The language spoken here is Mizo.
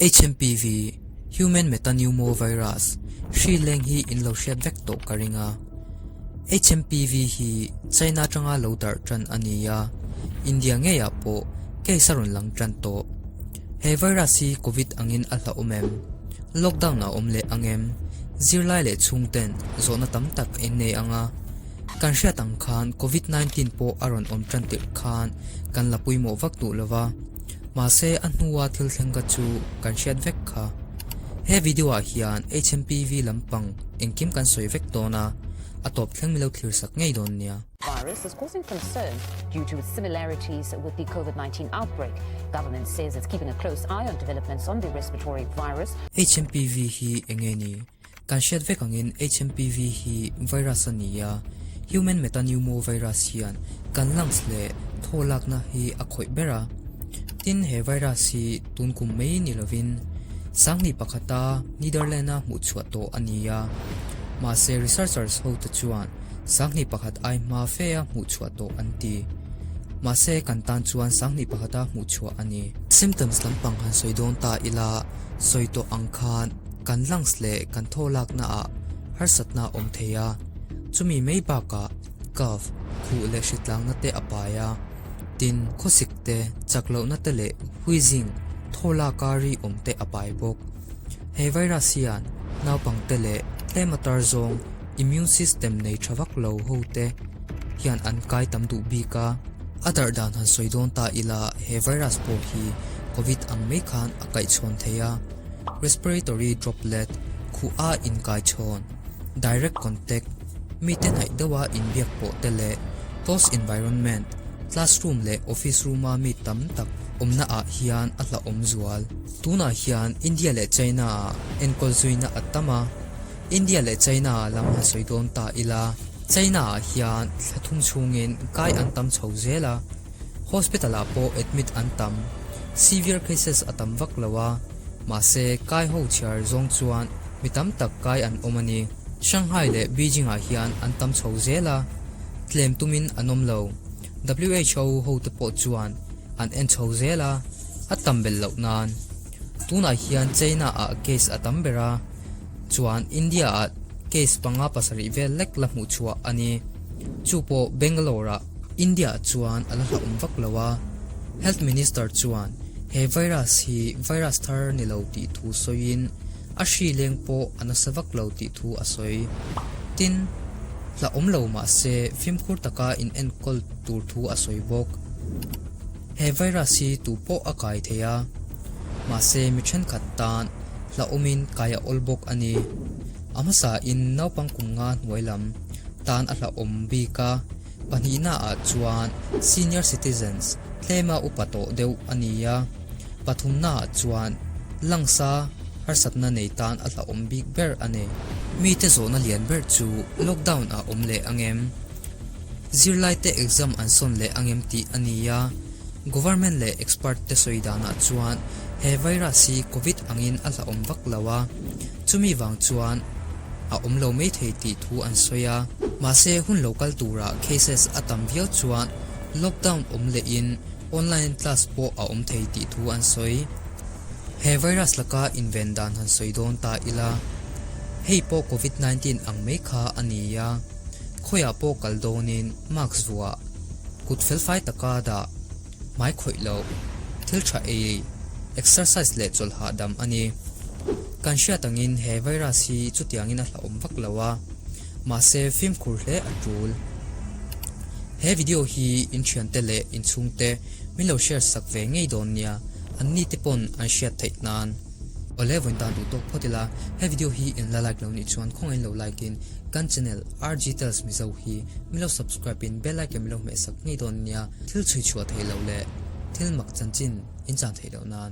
HMPV, Human Metapneumovirus, hri leng hi in lo hriat vek tawh ka ring a. HMPV hi China atanga lo darh tan a ni a, India ngeiah pawh case a rawn lang tan tawh. He virus hi Covid angin a hlauhawm em? Lockdown a awm leh ang em? Zirlai leh chhungten zawhna tam tak in nei ang a. Kan hriat ang khan Covid 19 pawh a rawn awm tan tirh khan kan la pawimawh vak duh lo va. Mahse a hnua thil thleng kha chu kan hriat vek kha. He video ah hian HMPV lampang engkim kan sawi vek dawn a, a tawp thleng milo thlir sak ngei dawn nia. Virus is causing concern due to its similarities with the COVID-19 outbreak. Government says it's keeping a close eye on developments on the respiratory virus. HMPV hi enge ni? Kan hriat vek angin HMPV hi virus a ni a, Human Metapneumovirus hian kan lungs leh thaw lakna hi a khawih ber a. Tin, he virus hi tun kum mai ni lovin Sanghnih pakhata Netherland-a hmuhchhuah tawh a ni a. Mahse, researchers hote chuan Sanghnih pakhat ai hma fe a hmuhchhuah tawh an ti. Mahse, kan tan chuan Sanghnih pakhata hmuhchhuah a ni. Symptoms lampang han sawi dawn ta ila, sawi tawh ang khan kan lungs leh kan thaw lakna ah harsatna a awm thei a, chumi mai bakah cough, khuh leh hritlangna te a pai a, tin, khawsik te, chak lohna te leh wheezing, thaw laka ri awm te a pai bawk. He virus hian naupangte leh tlem a tar zawng immune system nei tha vak lo ho te hian an kai tam duh bik a. A darh dan han sawi dawn ta ila he virus pawh hi covid ang mai khan a kaihchhawn thei a, respiratory droplet, khuh a inkaichhawn, direct contact, mite hnaih deuha inbiak pawh te leh close environment, classroom leh office room-a mi tam tak awmna ah hian a hlauhawm zual. Tunah hian India leh China-ah enkawl zuina a tam a, India leh China lam han sawi dawn ta ila, China-ah hian thla thum chhungin kai an tam chho zel a, hospital-ah pawh admit an tam, severe cases a tam vak lo a, mahse kai ho chhiar zawng chuan mi tam tak kai an awm a ni. Shanghai leh Beijing-ah hian an tam chho zel a, tlem tumin an awm lo. WHO hote pawh chuan an en chho zel a, a tam belh loh nan. Tunah hian China-ah case a tam ber a, chuan India-ah case panga pasarih vel lek la hmuh chhuah a ni. Chu pawh Bangalore-ah India-ah chuan a la hlauhawm vak lo a. Health Minister chuan he virus hi virus thar ni lo tih thu sawiin a hri leng pawh a nasa vak lo tih thu a sawi. Tin, hlauhawm lo mah se fimkhur taka inenkawl tur thu a sawi bawk. He virus hi tu pawh a kai thei a, mahse mi thenkhat tan hlauhawmin kai a awl bawk a ni. A hmasain naupang kum nga hnuai lam tan a hlauhawm bik a, pahnihnaah chuan senior citizens tlema upa tawh deuh a ni a, pathumnaah chuan langsa harsatna nei tan a hlauhawm bik ber a ni. Mite zawhna lian ber chu lockdown a awm leh ang em? Zirlaite exam an sawn leh angem tih a ni a, government leh expert te sawi danah chuan he virus hi covid angin a hlauhawm vak lo a, chumi vang chuan a awm lo mai thei tih thu an sawi a. Mahse hun lo kal turah cases a tam viau chuan lockdown awm lehin online class pawh a awm thei tih thu an sawi. He virus laka inven dan han sawi dawn ta ila, hei pawh covid 19 ang mai kha a ni a. Khawiah pawh kal dawnin mask vuah, kut felfai taka dah, hmai khawih loh, thil tha ei, exercise leh chawlh hahdam a ni. Kan hriat angin he virus hi chutiangin a hlauhawm vak lo a, mahse fimkhur hle a tul. He video hi in thiante leh in chhungte min lo share sak ve ngei dawn nia, anni te pawn an hriat theih nan. Awle vawiin tan duh tawk phawt ila, he video hi in la like lo nih chuan khawngaih in lo like in kan channel RG Tales Mizo hi min lo subscribe in bell icon min lo hmeh sak ngei dawn nia, thil chhui chhuah theih loh leh thil mak chanchin in chan theih loh nan.